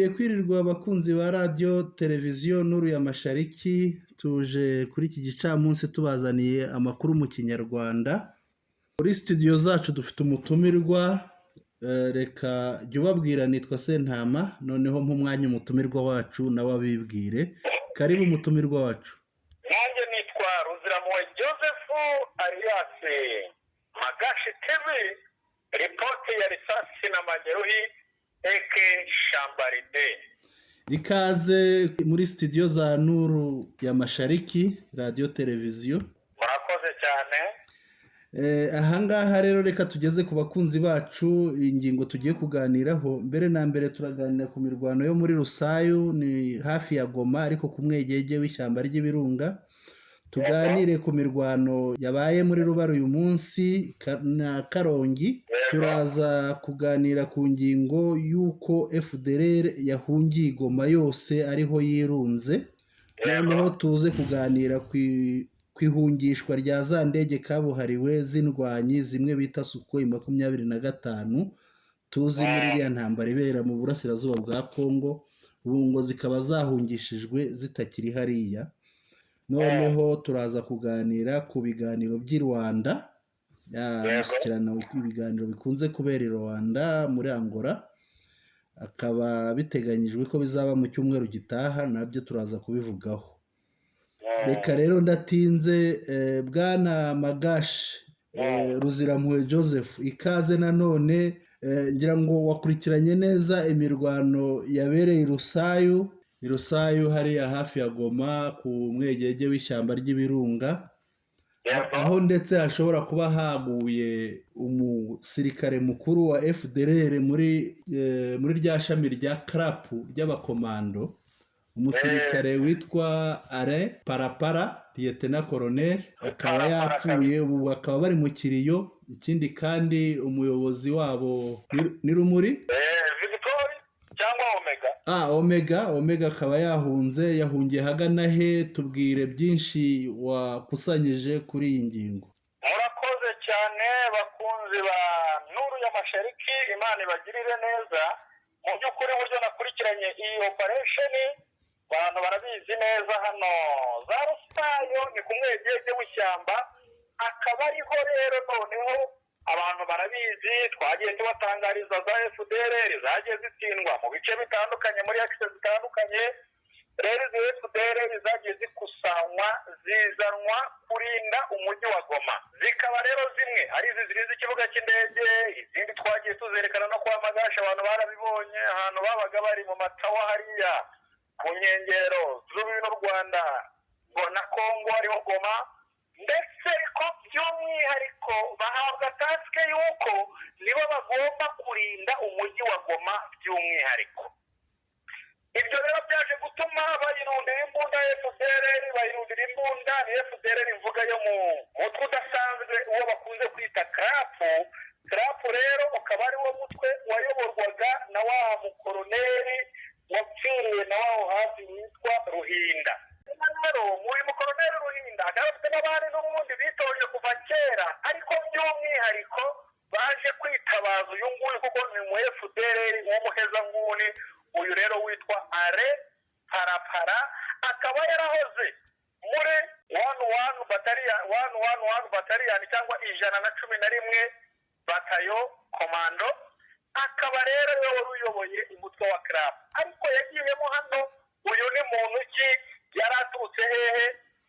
Kwirirwa abakunzi ba radiyo televiziyo Nuru ya Mashariki, tuje kuri iki gicamunsi tubazaniye amakuru mu Kinyarwanda. Muri studio zacu dufite umutumirwa, reka jya ubabwira, nitwa Sentama, noneho nk'umwanya umutumirwa wacu nawe abibwire. Karibu umutumirwa wacu. Nanjye nitwa Ruzirampuhwe Joseph alias Magashi TV, ripoti ya risasi na majeruhi aka Shambaride. Ikaze muri studio za Nuru ya Mashariki, radiyo televiziyo. Murakoze cyane. Ahangaha rero reka tugeze ku bakunzi bacu ingingo tugiye kuganiraho. Mbere na mbere turaganira ku mirwano yo muri Rusayu, ni hafi ya Goma ariko ku mwegege w'ishyamba ry'Ibirunga. Tuganire ku mirwano yabaye muri Rubara uyu munsi na Karongi. Turaza kuganira ku ngingo y'uko FDLR yahungiye i Goma yose ariho yirunze. Noneho tuze kuganira ku ihungishwa rya za ndege kabuhariwe z'indwanyi zimwe bita Sukhoi 25 tuzi muri iriya ntambara ibera mu burasirazuba bwa Kongo, ubu ngo zikaba zahungishijwe zitakiri hariya. Noneho turaza kuganira ku biganiro by'i Rwanda, mishyikirano, ibiganiro bikunze kubera i Rwanda muri Angola, akaba biteganyijwe ko bizaba mu cyumweru gitaha, nabyo turaza kubivugaho. Reka rero ndatinze, Bwana Magashi Ruzirampuhwe Joseph, ikaze nanone. Ngira ngo wakurikiranye neza imirwano yabereye i Rusayu, i Rusayu hariya hafi ya Goma ku mwegege w'ishyamba ry'Ibirunga, aho ndetse hashobora kuba haguye umusirikare mukuru wa FDLR muri rya shami rya CRAP ry'abakomando, umusirikare witwa Alain Parapara, Lieutenant Colonel, akaba yapfuye, ubu bakaba bari mu kiriyo. Ikindi kandi umuyobozi wabo ni Rumuri Victor cyangwa Omega. Omega akaba yahunze, yahungiye hagana he? Tubwire byinshi wakusanyije kuri iyi ngingo. Murakoze cyane bakunzi ba Nuru ya Mashariki, Imana ibagirire neza. Mu by'ukuri uburyo nakurikiranye iyi operation, abantu barabizi neza, hano za Rusayo ni ku mwegege w'ishyamba, akaba ariho rero noneho abantu barabizi, twagiye tubatangariza za FDLR zagiye zitsindwa mu bice bitandukanye, muri axe zitandukanye. Rero izi FDLR zagiye zikusanywa zizanwa kurinda umujyi wa Goma, zikaba rero zimwe ari izi zirinze ikibuga cy'indege, izindi twagiye tuzerekana no kwa Magashi, abantu barabibonye ahantu babaga bari mu matawa hariya ku nkengero z'urubibi n'u Rwanda na Kongo hariho Goma. Ndetse ariko by'umwihariko bahabwa task y'uko nibo bagomba kurinda umujyi wa Goma by'umwihariko. Ibyo rero byaje gutuma bayirundira imbunda FDLR, bayirundira imbunda. Ni FDLR imvuga yo mu mutwe udasanzwe uwo bakunze kwita CRAP. CRAP rero ukaba ari wo mutwe wayoborwaga na wa mukoroneri wapfiriye na waho hafi witwa Ruhinda. Rero uyu mukoroneri Ruhinda akaba afite n'abandi n'ubundi bitoje kuva kera, ariko by'umwihariko baje kwitabaza uyu nguyu kuko ni mu FDLR w'umuhezanguni. Uyu rero witwa Are Parapara akaba yarahoze muri one one battalion, 111 battalion cyangwa 111 batayo komando, akaba rero ariwe wari uyoboye umutwe wa CRAP. Ariko yagiyemo hano, uyu ni muntu ki? Yari aturutse hehe?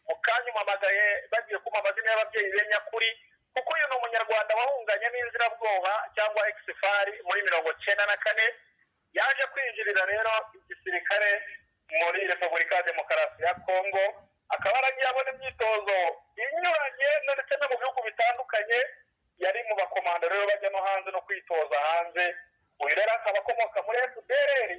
Mu kanya umpamagaye bagiye kumpa amazina y'ababyeyi be nyakuri, kuko uyu ni Umunyarwanda wahunganye n'inzirabwoba cyangwa ex-FAR muri 94. Yaje kwinjirira rero igisirikare muri Repubulika ya Demokarasi ya Kongo, akaba yaragiye abona imyitozo inyuranye ndetse no mu bihugu bitandukanye. Yari mu bakomando rero bajya no hanze no kwitoza hanze. Uyu rero akaba akomoka muri FDLR,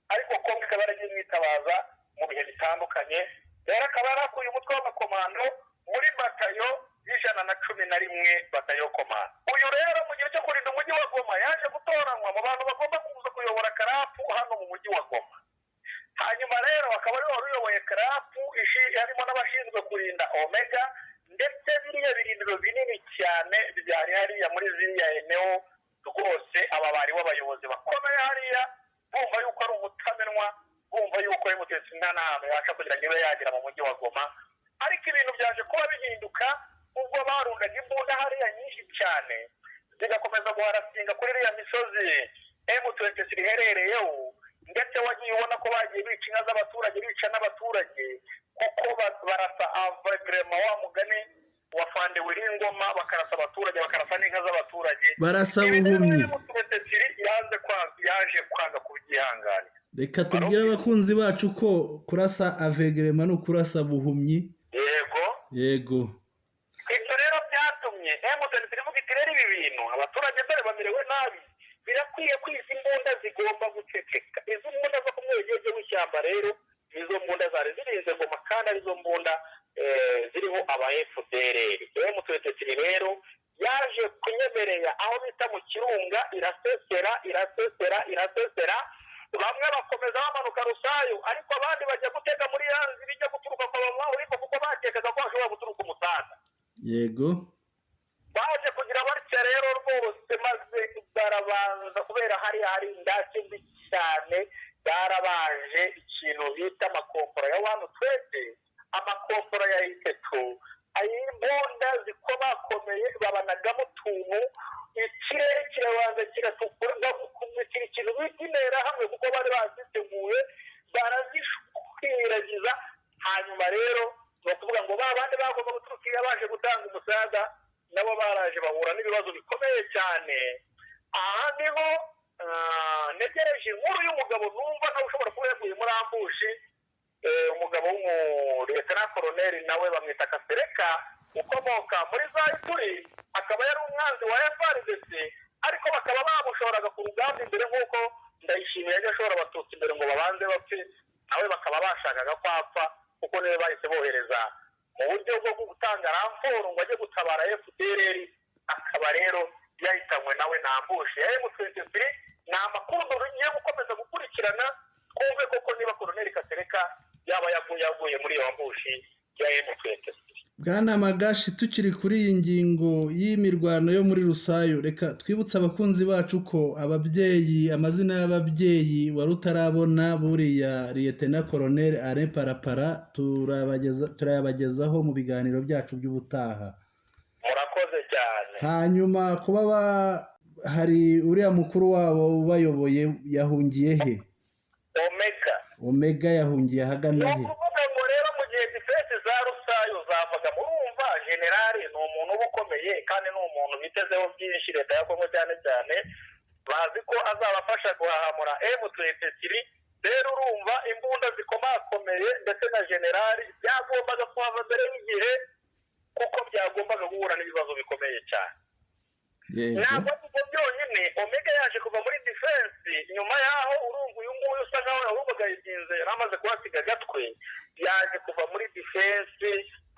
ariko Kongo ikaba yaragiye imwitabaza mu bihe bitandukanye. Rero akaba yarakuye umutwe w'abakomando muri batayo y'111 batayo komando. Uyu rero mu gihe cyo kurinda umujyi wa Goma yaje gutoranywa mu bantu bagomba kuza kuyobora CRAP hano mu mujyi wa Goma. Hanyuma rero akaba ariwe wari uyoboye CRAP, harimo n'abashinzwe kurinda Omega, ndetse biriya birindiro binini cyane byari hariya muri ziriya eneo rwose. Aba bari b'abayobozi bakomeye hariya. Bumva yuko ari umutamenwa, bumva yuko M23 nta n'ahantu yasha kugira ngo ibe yagera mu mujyi wa Goma. Ariko ibintu byaje kuba bihinduka ubwo barundaga imbunda hariya nyinshi cyane, zigakomeza guharasinga kuri iriya misozi M23 iherereyeho. Ndetse wagiye ubona ko bagiye bica inka z'abaturage, bica n'abaturage, kuko barasa avegrema wa mugani wa Fande Wiringoma, bakarasa abaturage, bakarasa n'inka z'abaturage. Barasa Ibi rero buhumyi. M23 yanze kwanga, yaje kwanga kubyihanganira. Reka tubwire abakunzi bacu ko kurasa avegrema ni ukurasa buhumyi. Yego. Yego. Ibyo rero byatumye M23 ivuga iti: "Rero ibi bintu abaturage dore bamerewe nabi, birakwiye ko izi mbunda zigomba guceceka." Izi mbunda zo ku mwegege w'ishyamba rero nizo mbunda zari zirinze Goma, kandi arizo mbunda ziriho aba FDLR. M23 rero yaje kunyemerera aho bita mu Kirunga, irasesera, irasesera, irasesera. Bamwe bakomeza bamanuka Rusayu, ariko abandi bajya gutega muri ya nzira ijya guturuka kwa Bamwahuriko, kuko bakekaga ko hashobora guturuka umusaza. Baje kugira batya rero rwose, maze barabanza, kubera hariya hari indake mbi cyane, barabanje ikintu bita amakompora ya wani twete, amakompora ya itetu, imbunda zikomakomeye, babanagamo utuntu, ikirere kirabanza kiratukura, bagukubitira ikintu bita interahamwe, kuko bari baziteguye, barazishwiragiza. Hanyuma rero ni ukuvuga ngo ba bandi bagomba guturuka iyo baje gutanga umusaza, nabo baraje bahura n'ibibazo bikomeye cyane. Aha niho ntegereje inkuru y'umugabo numva nawe ushobora kuba yaguye muri ambush, umugabo w'umuliyetona koroneri, nawe bamwita Kasereka, ukomoka muri za Ituri, akaba yari umwanzi wa FARDC, ariko bakaba bamushoraga ku rugamba imbere nk'uko Ndayishimiye yajya ashora Abatutsi imbere ngo babanze bapfe. Nawe bakaba bashakaga ko apfa, kuko niwe bahise bohereza mu buryo bwo gutanga renfort ngo ajye gutabara FDLR, akaba rero yahitanywe nawe na ambush ya M23. Ni amakuru tugiye gukomeza gukurikirana, twumve koko niba Koroneli Kasereka yaba yaguye muri iyo ambush ya M23. Bwana Magashi, tukiri kuri iyi ngingo y'imirwano yo muri Rusayo, reka twibutse abakunzi bacu ko ababyeyi, amazina y'ababyeyi wari utarabona buriya Liyetena Koroneli Alain Parapara, turayabagezaho mu biganiro byacu by'ubutaha. Murakoze cyane. Hanyuma kuba hari uriya mukuru wabo ubayoboye, yahungiye he? Omega. Omega yahungiye ahagana Ni he? ukuvuga ngo rero mu gihe defense za Rusayo zavaga, murumva generali ni umuntu uba ukomeye, kandi ni umuntu bitezeho byinshi leta ya Kongo, cyane cyane bazi ko azabafasha guhahamura M23. Rero urumva imbunda zikomakomeye ndetse na generali byagombaga kuhava mbere y'igihe, kuko byagombaga guhura n'ibibazo bikomeye cyane. Ntabwo ari ibyo byonyine, Omega yaje kuva muri defense nyuma yaho. Urumva uyu nguyu usa nkaho yahubwo yiginze, yari amaze kuhasiga agatwe. Yaje kuva muri defense,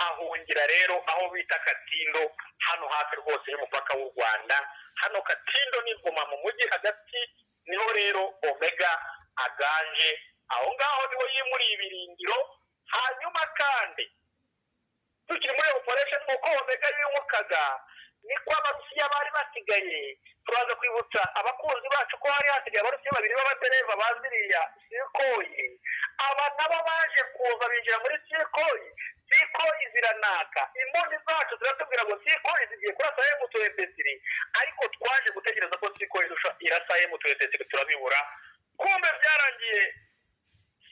ahungira rero aho bita Katindo, hano hafi rwose y'umupaka w'u Rwanda. Hano Katindo ni Goma mu mujyi hagati, niho rero Omega aganje. Aho ngaho niho yimuriye ibirindiro. Hanyuma kandi tukiri muri operation, uko Omega yimukaga niko Abarusiya bari basigaye. Turaza kwibutsa abakunzi bacu ko hari hasigaye Abarusiya babiri b'abadereva ba ziriya Sukhoi. Aba nabo baje kuza binjira muri Sukhoi, Sukhoi ziranaka. Imboni zacu ziratubwira ngo Sukhoi zigiye kurasa M23, ariko twaje gutegereza ko Sukhoi irasa M23 turabibura. Kumbe byarangiye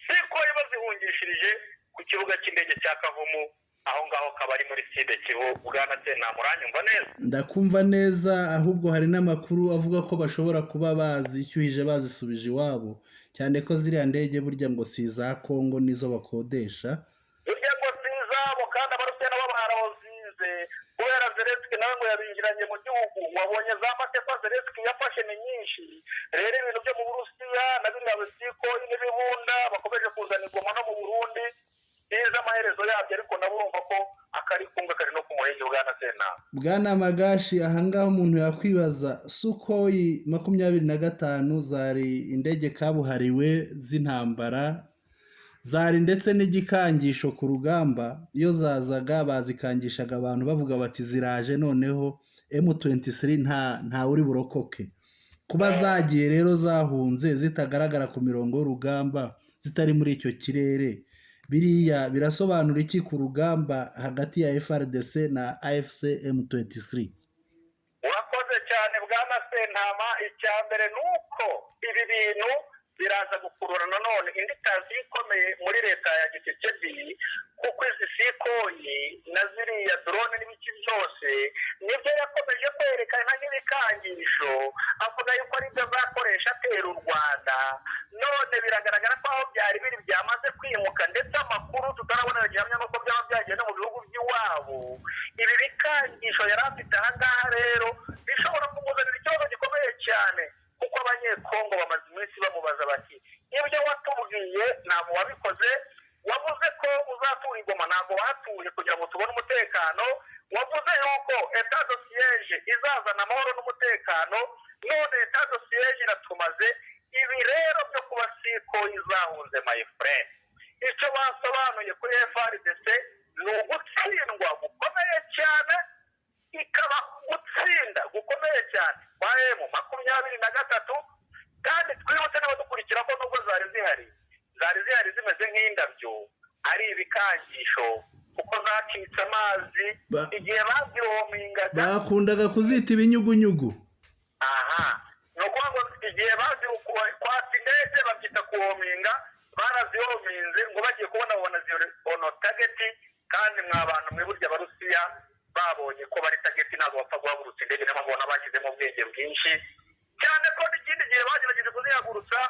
Sukhoi bazihungishirije ku kibuga cy'indege cya Kavumu, aho ngaho kaba ari muri Sud Kivu. Bwana Sena, muranyumva neza? Ndakumva neza. Ahubwo hari n'amakuru avuga ko bashobora kuba bazishyuhije, bazisubije iwabo, cyane ko ziriya ndege burya ngo si iza Kongo, nizo bakodesha. Burya ngo si izabo, kandi Abarusiya nabo barazize kubera Zelenski nawe ngo yabinjiranye mu gihugu. Wabonye za matekwa Zelenski yafashe ni nyinshi. Rero ibintu byo mu Burusiya na biriya biSukhoi n'ibibunda bakomeje kuzana ingoma no mu Burundi, neza amaherezo yabyo, ariko nabo urumva ko akari kunga kari no ku muhenge, bwana Sena. Bwana Magashi, ahangaha umuntu yakwibaza, Sukhoi 25 zari indege kabuhariwe z'intambara, zari ndetse n'igikangisho ku rugamba. Iyo zazaga bazikangishaga abantu, bavuga bati: "Ziraje, noneho M23 nta uri burokoke." Kuba zagiye rero zahunze zitagaragara ku mirongo y'urugamba, zitari muri icyo kirere, biriya birasobanura iki ku rugamba hagati ya FARDC na AFC M23? Urakoze cyane, bwana Sentama. Icya mbere ni uko ibi bintu biraza gukurura nanone indi tension ikomeye muri leta ya Tshisekedi, kuko izi Sukhoi na ziriya drone n'ibiki byose nibyo yakomeje kwerekana nk'ibikangisho, avuga yuko aribyo azakoresha atera u Rwanda. None biragaragara ko aho byari biri byamaze kwimuka, ndetse amakuru tutarabonera gihamya nuko byaba byagiye no mu bihugu by'iwabo. Ibi bikangisho yari afite aha ngaha rero bishobora kumuzanira ikibazo gikomeye cyane, kuko Abanyekongo bamaze iminsi bamubaza bati: "Ibyo watubwiye ntabwo wabikoze. Wavuze ko uzatura i Goma, ntabwo wahatuye kugira ngo tubone umutekano. Wavuze yuko état de siège izazana amahoro n'umutekano, none état de siège iratumaze." Ibi rero byo kuba Sukhoi zahunze, my friend, icyo basobanuye kuri FARDC ni ugutsindwa gukomeye cyane, ikaba gutsinda gukomeye cyane kwa M23. Kandi twibutse n'abadukurikira ko nubwo zari zihari zimeze nk'indabyo, ari ibikangisho, kuko zacitse amazi igihe bazihomingaga. Bakundaga kuzita ibinyugunyugu. Aha ni ukuvuga ngo igihe bazi kwatsa indege babyita kuhominga, barazihominze ngo bagiye kubona babona ziri on target. Kandi mwa bantu mwe, burya Abarusiya babonye ko bari target ntabwo bapfa guhagurutsa indege. Niyo mpamvu ubona bashyizemo ubwenge bwinshi cyane, ko n'ikindi gihe bagerageje kuzihagurutsa,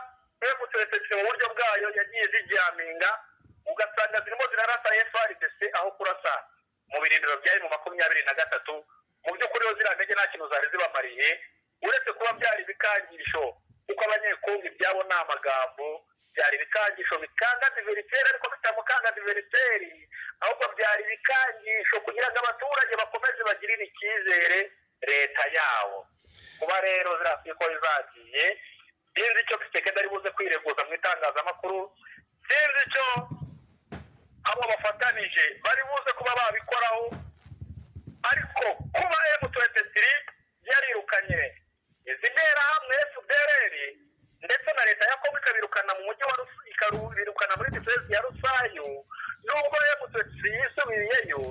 M23 mu buryo bwayo yagiye zijaminga, ugasanga zirimo zirarasa FARDC aho kurasa mu birindiro byari mu 23. Mu by'ukuri ziriya ndege nta kintu zari zibamariye uretse kuba byari ibikangisho, kuko Abanyekongo ibyabo ni amagambo. Byari ibikangisho bikanga adversaire, ariko bitamukanga adversaire, ahubwo byari ibikangisho kugira ngo abaturage bakomeze bagirire icyizere leta yabo. Kuba rero ziriya Sukhoi zagiye, sinzi icyo Tshisekedi ari buze kwireguza mu itangazamakuru, sinzi icyo abo bafatanije bari buze kuba babikoraho. Ariko kuba M23 yarirukanye izi nterahamwe FDLR, ndetse na leta ya Kongo ikabirukana mu mujyi wa ikabirukana muri defense ya Rusayu, nubwo M23 yisubiriyeyo,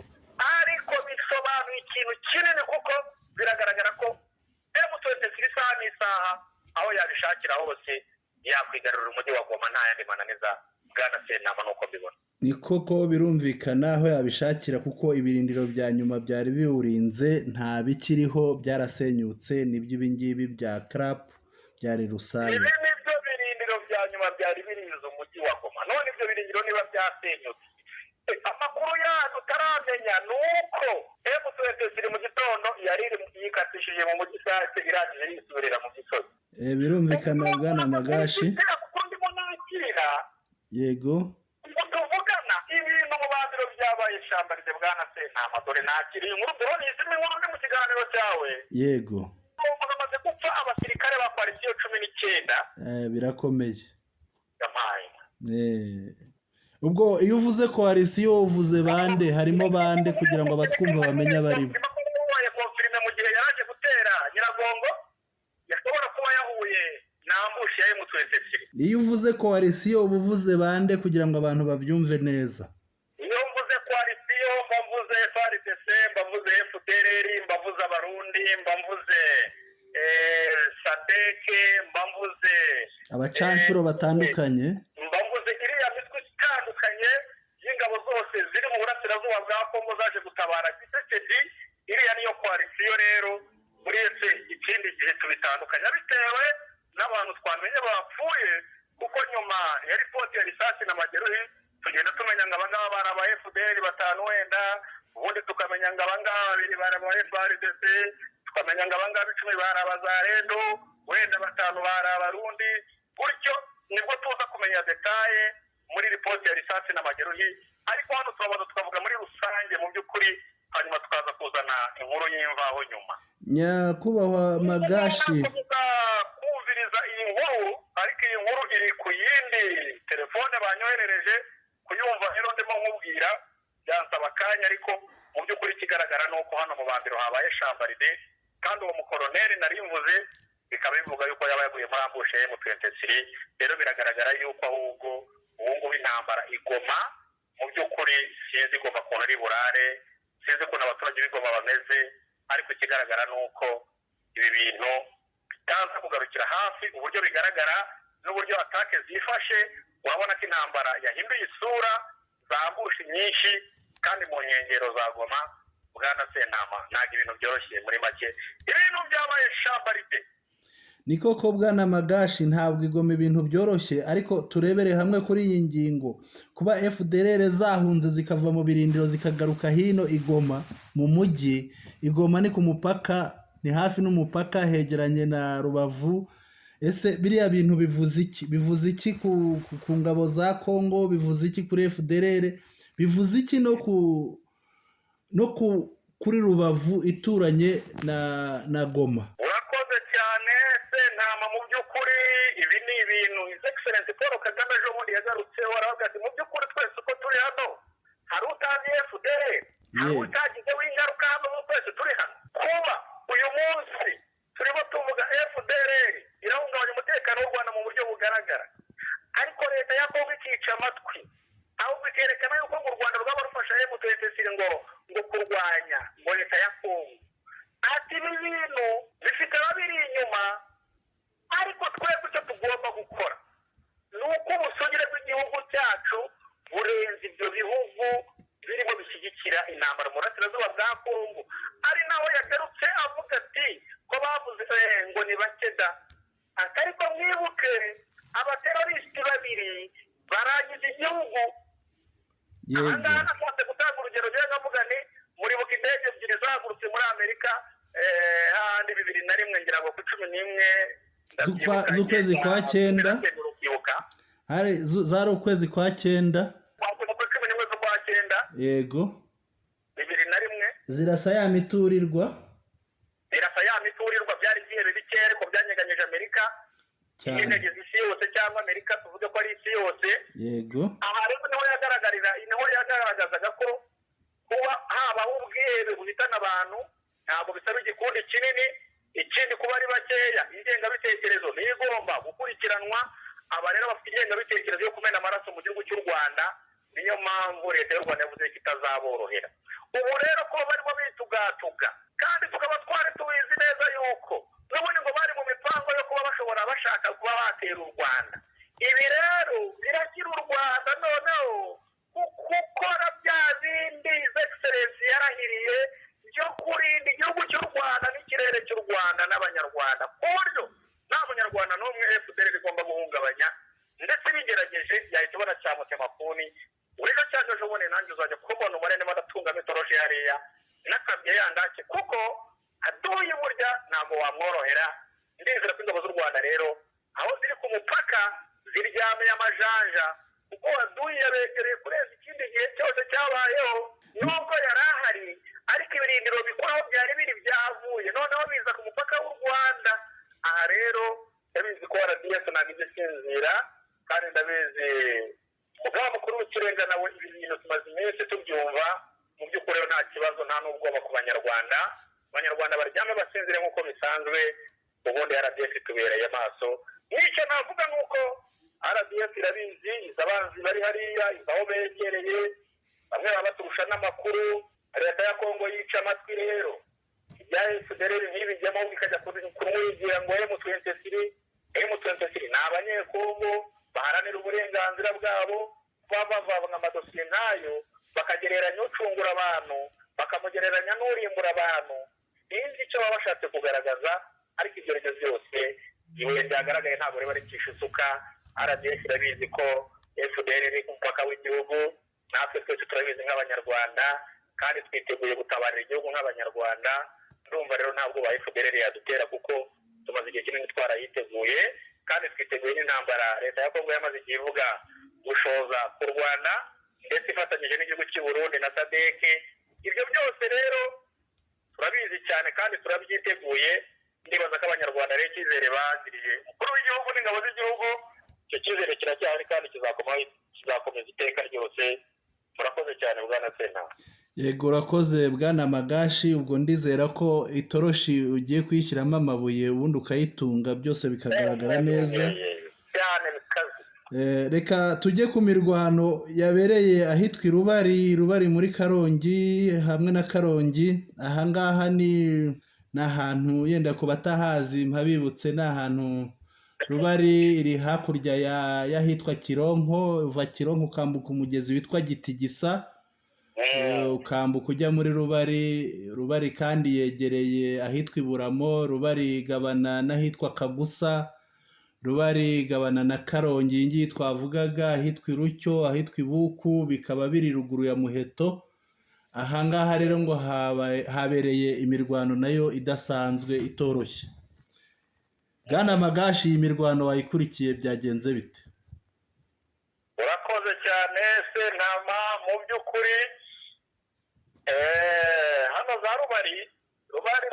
ariko bisobanuye ikintu kinini, kuko biragaragara ko M23 isaha n'isaha aho yabishakira hose yakwigarurira umujyi wa Goma nta yandi mananiza. Bwana Sentama, nuko mbibona. Ni koko birumvikana aho yabishakira, kuko ibirindiro bya nyuma byari biwurinze nta bikiriho, byarasenyutse. Nibyo ibingibi bya karapu byari Rusange. Ibi nibyo birindiro bya nyuma byari birinze umujyi wa Goma. None ibyo birindiro niba byasenyutse, amakuru yacu utaramenya ni uko M23 mu gitondo yari yikatishije mu mujyi Sake, irangije yisubirira mu gisozi. Birumvikana, bwana Magashi. Kuko ndimo nakira Yego. ngo tuvugana ibintu mu bandiro byabaye ishyamba rye. Bwana Sentama, dore nakiriye inkuru, dore izindi nkuru ndi mu kiganiro cyawe. Yego. Ubu hamaze gupfa abasirikare ba coalition 19. Birakomeye. Yampaye. Ubwo iyo uvuze coalition uvuze bande? Harimo bande, kugira ngo abatwumva bamenye abaribo? Wabaye confirmé mu gihe yaraje gutera Nyiragongo, yashobora kuba yahuye na ambush ya M23. Iyo uvuze coalition uba uvuze bande, kugira ngo abantu babyumve neza? Iyo mvuze coalition mba mvuze FARDC, mba mvuze FDLR, mba mvuze Abarundi, mba mvuze SADC, mba mvuze Abacanshuro batandukanye. Mba mvuze iriya mitwe itandukanye y'ingabo zose ziri mu burasirazuba bwa Kongo zaje gutabara Tshisekedi. Iriya niyo coalition. Rero uretse ikindi gihe tubitandukanya bitewe n'abantu twamenye bapfuye, kuko nyuma ya ripoti ya risasi na majeruhi tugenda tumenya ngo abangaba bari aba FDLR batanu wenda, ubundi tukamenya ngo abangaba babiri bari aba FARDC, tukamenya ngo abangaba 10 bari abazarendo, wenda batanu bari Abarundi. Gutyo nibwo tuza kumenya détails muri ripoti ya risasi na majeruhi. Ariko hano turabanza tukavuga muri rusange mu by'ukuri, hanyuma tukaza kuzana inkuru y'imvaho nyuma. Nyakubahwa Magashi. Nakomeza kumviriza iyi nkuru, ariko iyi nkuru iri ku yindi telefone banyoherereje. Kuyumva rero ndimo nkubwira byansaba akanya, ariko mu by'ukuri ikigaragara ni uko hano mu Bandiro habaye shambaride, kandi uwo mukoroneri nari mvuze Bikaba bivuga yuko yaba yaguye muri ambush ya M23. Rero biragaragara yuko ahubwo ubu ngubu intambara igoma mu by'ukuri sinzi igoma ukuntu ari burare, sinzi ukuntu abaturage b'igoma bameze, ariko ikigaragara ni uko ibi bintu bitaza kugarukira hafi. Uburyo bigaragara n'uburyo attaque zifashe, urabona ko intambara yahinduye isura, za ambush nyinshi kandi mu nkengero za Goma. Bwana Sentama, ntabwo ibintu byoroshye, muri make ibintu byabaye shambaride. Ni koko bwana Magashi, ntabwo igoma ibintu byoroshye, ariko turebere hamwe kuri iyi ngingo. Kuba FDLR zahunze zikava mu birindiro zikagaruka hino igoma mu mujyi, Igoma ni ku mupaka, ni hafi n'umupaka, hegeranye na Rubavu. Ese biriya bintu bivuze iki? Bivuze iki ku ngabo za Kongo? Bivuze iki kuri FDLR? Bivuze iki no kuri Rubavu ituranye na Goma? Urakoze cyane, Sentama. Mu by'ukuri ibi ni ibintu His Excellence Paul Kagame ejo bundi yagarutseho, aravuga ati: "Mu by'ukuri twese uko turi hano, hari utazi FDLR? Hari utagizeho ingaruka hano mu twese turi hano?" Kuba uyu munsi turimo tuvuga FDLR irahungabanya umutekano w'u Rwanda mu buryo bugaragara, ariko leta ya Kongo ikica amatwi, ahubwo ikerekana yuko ngo u Rwanda rwaba rufasha M23 ngo kurwanya ngo leta ya Kongo. Ati: "Ibi bintu bifite ababiri inyuma, ariko twebwe icyo tugomba gukora ni uko ubusugire bw'igihugu cyacu burenze ibyo bihugu birimo bishyigikira intambara mu burasirazuba bwa Kongo." Ari naho yagarutse avuga ati ko bavuze ngo ni bake da, ati: "Ariko mwibuke abaterorisiti babiri barangiza igihugu." Aha ngaha nashatse gutanga urugero rero, nkavuga ni muribuka indege ebyiri zahagurutse muri Amerika, hahandi 2001, ngira ngo ku 11. Z'ukwezi kwa cyenda. Urubyibuka? Hari zari ukwezi kwa cyenda. Ku 11 z'ukwa cyenda. Yego. 2001. Zirasa ya miturirwa. Birasa ya miturirwa, byari ibyihebe bikeya ariko byanyeganyije Amerika. Inyeganyeza isi yose, cyangwa Amerika tuvuge ko ari isi yose. Aha rero niho yagaragarira, niho yagaragazaga ko kuba habaho ubwihebe buhitana abantu ntabwo bisaba igikundi kinini. Ikindi, kuba ari bakeya, ingengabitekerezo niyo igomba gukurikiranwa. Aba rero bafite ingengabitekerezo yo kumena amaraso mu gihugu cy'u Rwanda, niyo mpamvu leta y'u Rwanda yavuze ko itazaborohera. Ubu rero ko barimo bitugatuga, kandi tukaba twari tubizi neza yuko n'ubundi ngo bari mu mipango yo kuba bashobora bashaka kuba batera u Rwanda, ibi rero birashyira u Rwanda noneho gukora bya bindi His Excellence yarahiriye byo kurinda igihugu cy'u Rwanda n'ikirere cy'u Rwanda n'Abanyarwanda, ku buryo nta munyarwanda n'umwe FDLR igomba guhungabanya. Ndetse bigerageje yahita ibona cya mutemakuni. Ejo cyangwa ejo bundi nanjye uzajya kubona umubare ndimo ndatungamo itoroshi hariya n'akabye yandake, kuko aduye burya ntabwo wamworohera. Ndizera ko ingabo z'u Rwanda rero aho ziri ku mupaka ziryamiye amajanja, kuko waduye yabegereye kurenza ikindi gihe cyose cyabayeho. Nubwo yari ahari, ariko ibirindiro bikuru aho byari biri byavuye, noneho biza ku mupaka w'u Rwanda. Aha rero ndabizi ko RDF ntabwo ijya isinzira, kandi ndabizi umugaba mukuru w'ikirenga nawe ibi bintu tumaze iminsi tubyumva. Mu by'ukuri rero nta kibazo, nta n'ubwoba ku Banyarwanda. Abanyarwanda baryame basinzire nk'uko bisanzwe, ubundi RDF itubereye amaso. N'icyo navuga ni uko RDF irabizi, izi abanzi bari hariya, izi aho begereye, bamwe baba baturusha n'amakuru. Leta ya Kongo yica amatwi rero ibya FDLR ntibijyemo, ikajya kumwigira ngo M23. M23 ni Abanyekongo baharanira uburenganzira bwabo. Kuba bavanga amadosiye nk'ayo, bakagereranya ucungura abantu, bakamugereranya n'urimbura abantu, sinzi icyo baba bashatse kugaragaza. Ariko ibyo aribyo byose, ibuye ryagaragaye ntabwo riba ricisha isuka. RDF irabizi ko FDLR iri ku mupaka w'igihugu, natwe twese turabizi nk'Abanyarwanda, kandi twiteguye gutabarira igihugu nk'Abanyarwanda. Ndumva rero ntabwo ba FDLR yadutera, kuko tumaze igihe kinini twarayiteguye, kandi twiteguye n'intambara leta ya Kongo yamaze igihe ivuga gushoza ku Rwanda, ndetse ifatanyije n'igihugu cy'u Burundi na SADC. Ibyo byose rero turabizi cyane kandi turabyiteguye. Ndibaza ko Abanyarwanda rero icyizere bagiriye umukuru w'igihugu n'ingabo z'igihugu, icyo cyizere kiracyahari kandi kizakomeza iteka ryose. Murakoze cyane, bwana Sena. Yego, urakoze bwana Magashi. Ubwo ndizera ko itoroshi ugiye kuyishyiramo amabuye, ubundi ukayitunga, byose bikagaragara neza. Cyane bikaze. Reka tujye ku mirwano yabereye ahitwa i Rubari muri Karongi hamwe na Karongi. Ahangaha ni ahantu, yenda ku batahazi mpabibutse, ni ahantu Rubari iri hakurya y'ahitwa Kironko. Uva Kironko ukambuka umugezi witwa Gitigisa, ukambuka ujya muri Rubari. Rubari kandi yegereye ahitwa Iburamo. Rubari igabana n'ahitwa Kagusa. Rubari igabana na Karongi iyi ngiyi twavugaga, ahitwa Irucyo, ahitwa Ibuku, bikaba biri ruguru ya Muheto. Ahangaha rero ngo habereye imirwano nayo idasanzwe, itoroshye. Bwana Magashi, iyi mirwano wayikurikiye, byagenze bite? Urakoze cyane, Sentama. Mu by'ukuri hano za Rubari,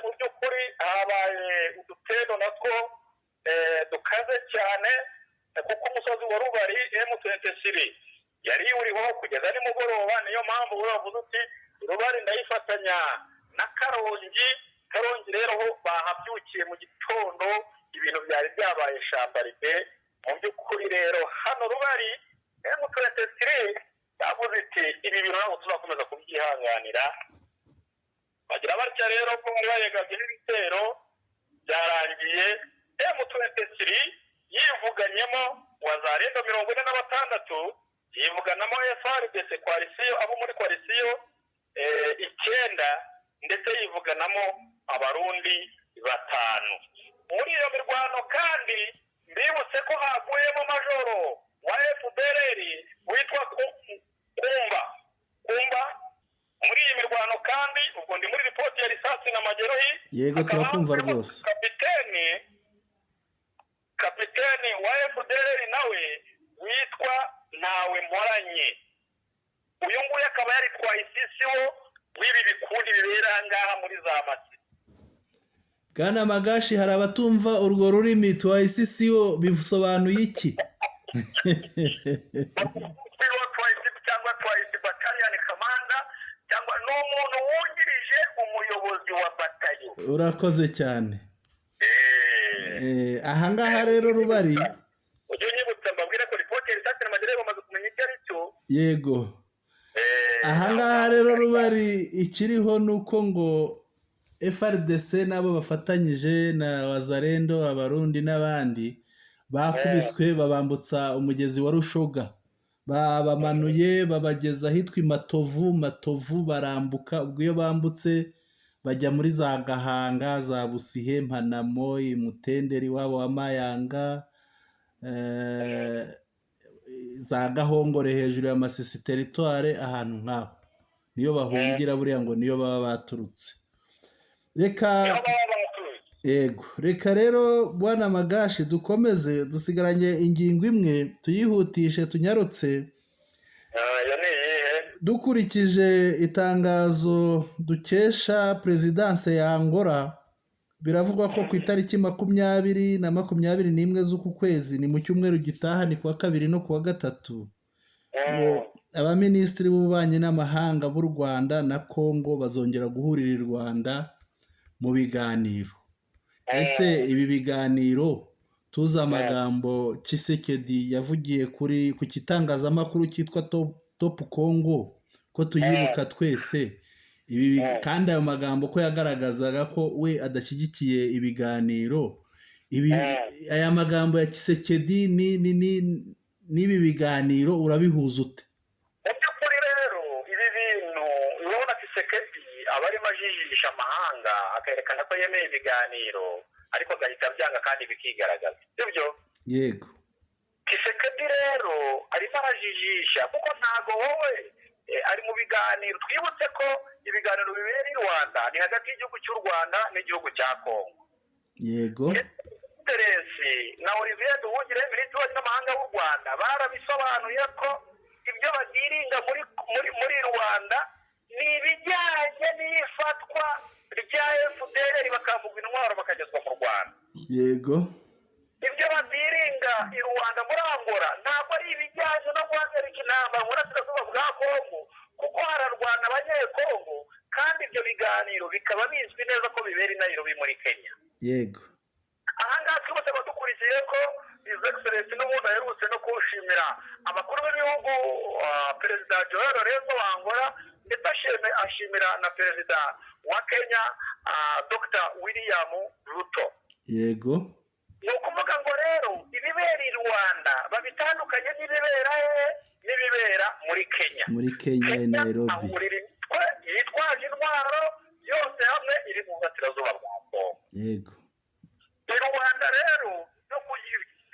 mu by'ukuri habaye udutero natwo dukaze cyane, kuko umusozi wa Rubari M23 yari iwuriho kugeza nimugoroba. Niyo mpamvu uravuze uti Rubari ndayifatanya na Karongi. Karongi rero ho bahabyukiye mu gitondo, ibintu byari byabaye shambaride. Mu by'ukuri rero hano Rubari M23 yavuze iti ibi bintu ntabwo tuzakomeza kubyihanganira. Bagira batya rero ko bari bayegabye n'ibitero, byarangiye M23 yivuganyemo Wazalendo 46, yivuganamo FARDC coalition, abo muri coalition 9, ndetse yivuganamo Abarundi 5. Muri iyo mirwano kandi mbibutse ko haguyemo majoro wa FDLR witwa Kumba. Muri iyi mirwano kandi, ubwo ndi muri ripoti ya risasi na majeruhi. Yego, turakumva rwose. Kapiteni wa FDLR nawe witwa Ntawe Mporanye. Uyu nguyu akaba yaritwaye isisiwo w'ibi bikundi bibera ngaha muri za Masi. Bwana Magashi, hari abatumva urwo rurimi. Tuwayisisiwo bisobanuye iki? Cyangwa twayisi bataliyani kamanda, cyangwa ni umuntu wungirije umuyobozi wa batayo. Urakoze cyane. Ahangaha rero Rubari Ujye unyibutsa mbabwire ko ripoti ya risasi na magerere bamaze kumenya icyo ari cyo. Yego. Ahangaha rero Rubari ikiriho ni uko ngo FARDC n'abo bafatanyije na Wazalendo, Abarundi n'abandi, bakubiswe babambutsa umugezi wa Rushoga, babamanuye babageza ahitwa i Matovu, barambuka. Ubwo iyo bambutse bajya muri za Gahanga, za Busihe, Mpanamo, Mutenderi wabo wa Mayanga, za Gahongore hejuru ya Masisi teritware, ahantu nk'aho niyo bahungira, buriya ngo niyo baba baturutse. Reka, yego, reka rero bwana Magashi dukomeze, dusigaranye ingingo imwe, tuyihutishe tunyarutse. Dukurikije itangazo dukesha perezidanse ya Angola, biravugwa ko ku itariki 20 na 21 z'uku kwezi, ni mu cyumweru gitaha, ni kuwa kabiri no kuwa gatatu, ngo abaminisitiri b'ububanyi n'amahanga b'u Rwanda na Congo bazongera guhurira i Rwanda mu biganiro. Ese ibi biganiro, tuzi amagambo Tshisekedi yavugiye kuri ku kitangazamakuru cyitwa Top Congo, ko tuyibuka twese, ibi kandi ayo magambo ko yagaragazaga ko we adashyigikiye ibiganiro, ibi aya magambo ya Tshisekedi n'ibi biganiro urabihuza ute? Mu by'ukuri rero ibi bintu, urabona Tshisekedi aba arimo ajijisha amahanga, akerekana ko yemeye ibiganiro, ariko agahita abyanga kandi bikigaragaza, sibyo? Yego. Tshisekedi rero arimo arajijisha, kuko ntago wowe ari mu biganiro. Twibutse ko ibiganiro bibera i Rwanda ni hagati y'igihugu cy'u Rwanda n'igihugu cya Kongo. Yego. Teresi na Olivier Nduhungire, minisitiri w'ububanyi n'amahanga w'u Rwanda, barabisobanuye ko ibyo bagirinda muri Rwanda ni ibijyanye n'ifatwa rya FDLR, bakambugwa intwaro bakagezwa mu Rwanda. Yego. Ibyo batirinda i Rwanda muri Angola ntabwo ari ibijyanye no guhagarika intambara mu burasirazuba bwa Kongo, kuko hararwana Abanyekongo. bizwi neza ko bibera i Nairobi muri Kenya. Yego. Ahangaha twibutse abadukurikiye ko His Excellency n'ubundi aherutse no kuwushimira abakuru b'ibihugu, Perezida Joao Lorenzo wa Angola, ndetse ashimira na Perezida wa Kenya, Dr William Ruto. Yego. Ni ukuvuga ngo rero ibibera i Rwanda babitandukanye n'ibibera hehe? N'ibibera muri Kenya. Muri Kenya i Nairobi. Ahurira imitwe yitwaje intwaro yose hamwe iri mu burasirazuba bwa Kongo. Yego. I Rwanda rero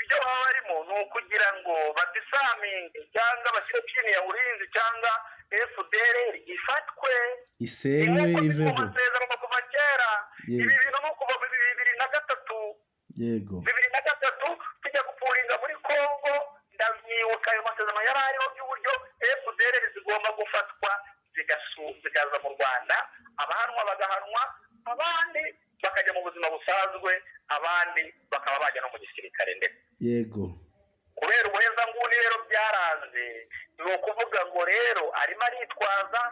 ibyo baba barimo ni ukugira ngo badisarminge cyangwa bashyire chini ya ulinzi cyangwa FDLR ifatwe, isenywe, nk'uko biri mu iveho. masezerano kuva kera. Ibi bintu ni ukuva 2003. 2003 tujya gupullinga muri Kongo, ndabyibuka ayo masezerano yari ariho by'uburyo FDLR zigomba gufatwa zikaza mu Rwanda, abahanwa bagahanwa, abandi bakajya mu buzima busanzwe, abandi bakaba bajya no mu gisirikare ndetse. Kubera ubuhezanguni rero byaranze. Ni ukuvuga ngo rero arimo aritwaza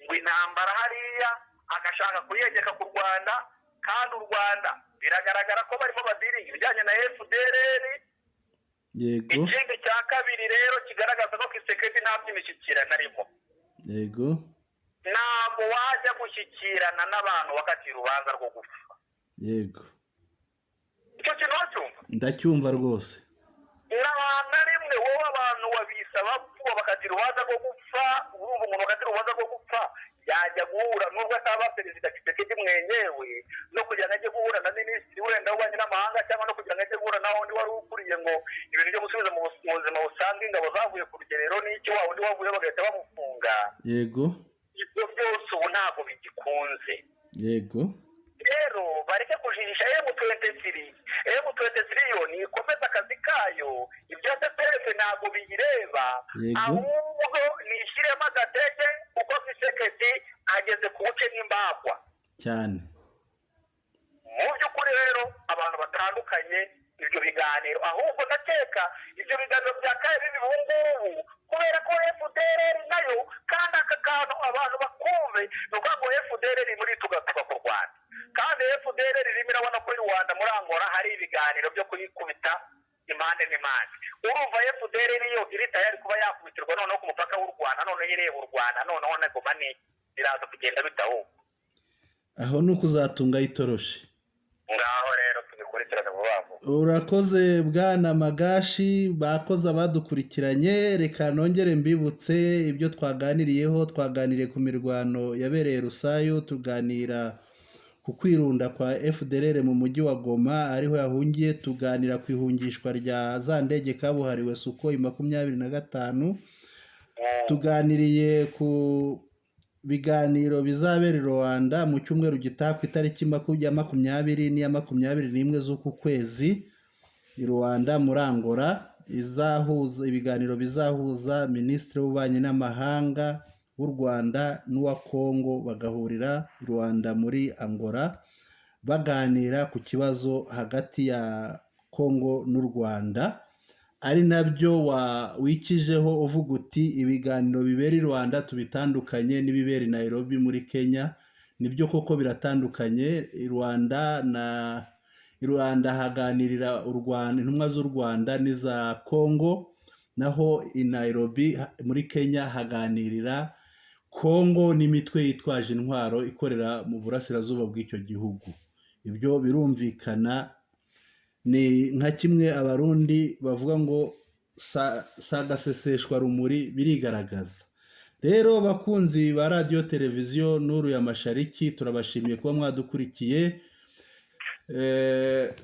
ngo intambara hariya agashaka kuyegeka ku Rwanda, kandi u Rwanda biragaragara ko barimo badealinga ibijyanye na FDLR. Ikindi cya kabiri rero kigaragaza ko Tshisekedi nta by'imishyikirano arimo. Ntabwo wajya gushyikirana n'abantu wakatiye urubanza rwo gupfa. Icyo kintu wacyumva? Ndacyumva rwose. Nta na rimwe wowe abantu wabisa bapfuba bakatira urubanza rwo gupfa. Urumva umuntu wakatira urubanza rwo gupfa yajya guhura, nubwo ataba Perezida Tshisekedi mwenyewe, no kugira ngo ajye guhura na minisitiri wenda w'ububanyi n'amahanga, cyangwa no kugira ngo ajye guhura na wundi wari ukuriye ngo ibintu byo gusubiza mu buzima busanzwe ingabo zavuye ku rugerero n'icyo, wa wundi wavuye bagahita bamufunga. Ibyo byose ubu ntabwo bigikunze. Rero bareke kujijisha M23. M23 yo nikomeza akazi kayo, ibya CPF ntabwo biyireba. Ahubwo nishyiremo agatege kuko Tshisekedi ageze ku buce n'imbagwa. Cyane. Mu by'ukuri rero abantu batandukanye ibyo biganiro, ahubwo ndakeka ibyo biganiro bya kabiri biba ubu ngubu kubera ko FDLR nayo, kandi aka kantu abantu bakumve, ni ukuvuga ngo FDLR muri tugatuka ku Rwanda, kandi FDLR irimo irabona ko i Rwanda muri Angola hari ibiganiro byo kuyikubita impande n'impande. Urumva FDLR yo iri tayari kuba yakubitirwa noneho ku mupaka w'u Rwanda, noneho ireba u Rwanda, noneho na Goma ni biraza kugenda bitahuka. Aho ni ukuzatunga itoroshi. Ngaho rero tubikurikirane vuba vuba. Urakoze Bwana Magashi. Bakoze abadukurikiranye. Reka nongere mbibutse ibyo twaganiriyeho. Twaganiriye ku mirwano yabereye Rusayo, tuganira ku kwirunda kwa FDLR mu mujyi wa Goma ariho yahungiye, tuganira ku ihungishwa rya za ndege kabuhariwe Sukhoi 25, tuganiriye ku biganiro bizabera i Rwanda mu cyumweru gitaha ku itariki 20 n'iya 21 z'uku kwezi i Rwanda muri Angola, izahuza ibiganiro bizahuza Minisitiri w'Ububanyi n'Amahanga w'u Rwanda n'uwa Kongo, bagahurira i Rwanda muri Angola baganira ku kibazo hagati ya Kongo n'u Rwanda, ari nabyo wikijeho uvuga uti ibiganiro bibera i Rwanda tubitandukanye n'ibibera i Nairobi muri Kenya. Nibyo koko biratandukanye. I Rwanda na i Rwanda haganirira u Rwanda, intumwa z'u Rwanda n'iza Kongo, naho i Nairobi muri Kenya haganirira Kongo n'imitwe yitwaje intwaro ikorera mu burasirazuba bw'icyo gihugu. Ibyo birumvikana, ni nka kimwe Abarundi bavuga ngo sagaseseshwa rumuri, birigaragaza. Rero bakunzi ba Radiyo Televiziyo Nuru ya Mashariki, turabashimiye kuba mwadukurikiye.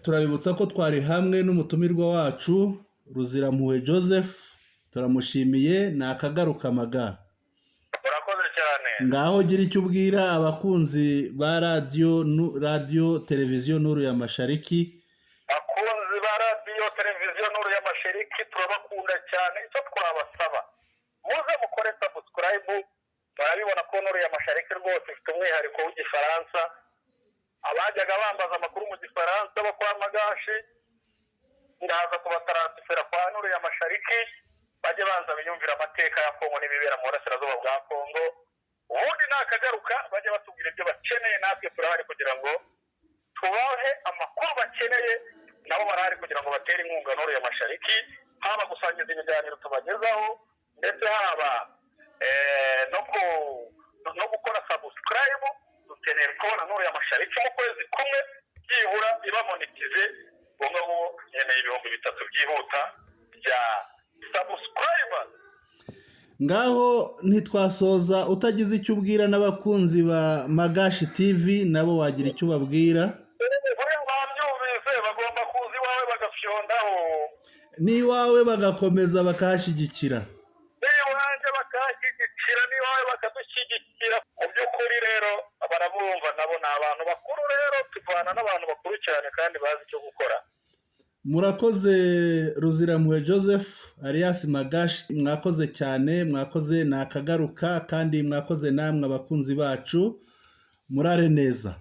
Turabibutsa ko twari hamwe n'umutumirwa wacu Ruzirampuhwe Joseph, turamushimiye. Ni akagaruka maga. Urakoze cyane. Ngaho gira icyo ubwira abakunzi ba Radiyo Televiziyo Nuru ya Mashariki. Bakunzi ba Radiyo Televiziyo Nuru y'Amashariki, turabakunda cyane. Icyo twabasaba, muze mukore subscribe. Barabibona ko Nuru y'Amashariki rwose ifite umwihariko w'Igifaransa. Abajyaga bambaza amakuru mu Gifaransa bo kwa Magashi, ndaza kubataransifera kwa Nuru y'Amashariki, bajye banza biyumvira amateka ya Kongo n'ibibera mu burasirazuba bwa Kongo ubundi. Nakagaruka, bajye batubwira ibyo bakeneye, natwe turahari kugira ngo tubahe amakuru bakeneye. Nabo barahari kugira ngo batere inkunga Nuru ya Mashariki, haba gusangiza ibiganiro tubagezaho, ndetse haba no gukora subscribe. Dukeneye kubona Nuru ya Mashariki mu kwezi kumwe byibura iba monetize. Ubu ngubu nkeneye 3000 byihuta bya subscribe. Ngaho ntitwasoza utagize icyo ubwira n'abakunzi ba Magashi TV, nabo wagira icyo ubabwira. Buriya babyumvise, bagomba kuza iwawe bagafyondaho. N'iwawe bagakomeza bakahashyigikira. N'iwanjye bakahashyigikira, n'iwawe bakadushyigikira. Mu by'ukuri rero barabumva, nabo ni abantu bakuru. Rero tuvana n'abantu bakuru cyane kandi bazi icyo gukora. Murakoze, Ruzirampuhwe Joseph alias Magashi, mwakoze cyane, mwakoze. Ni akagaruka kandi mwakoze namwe abakunzi bacu, murare neza.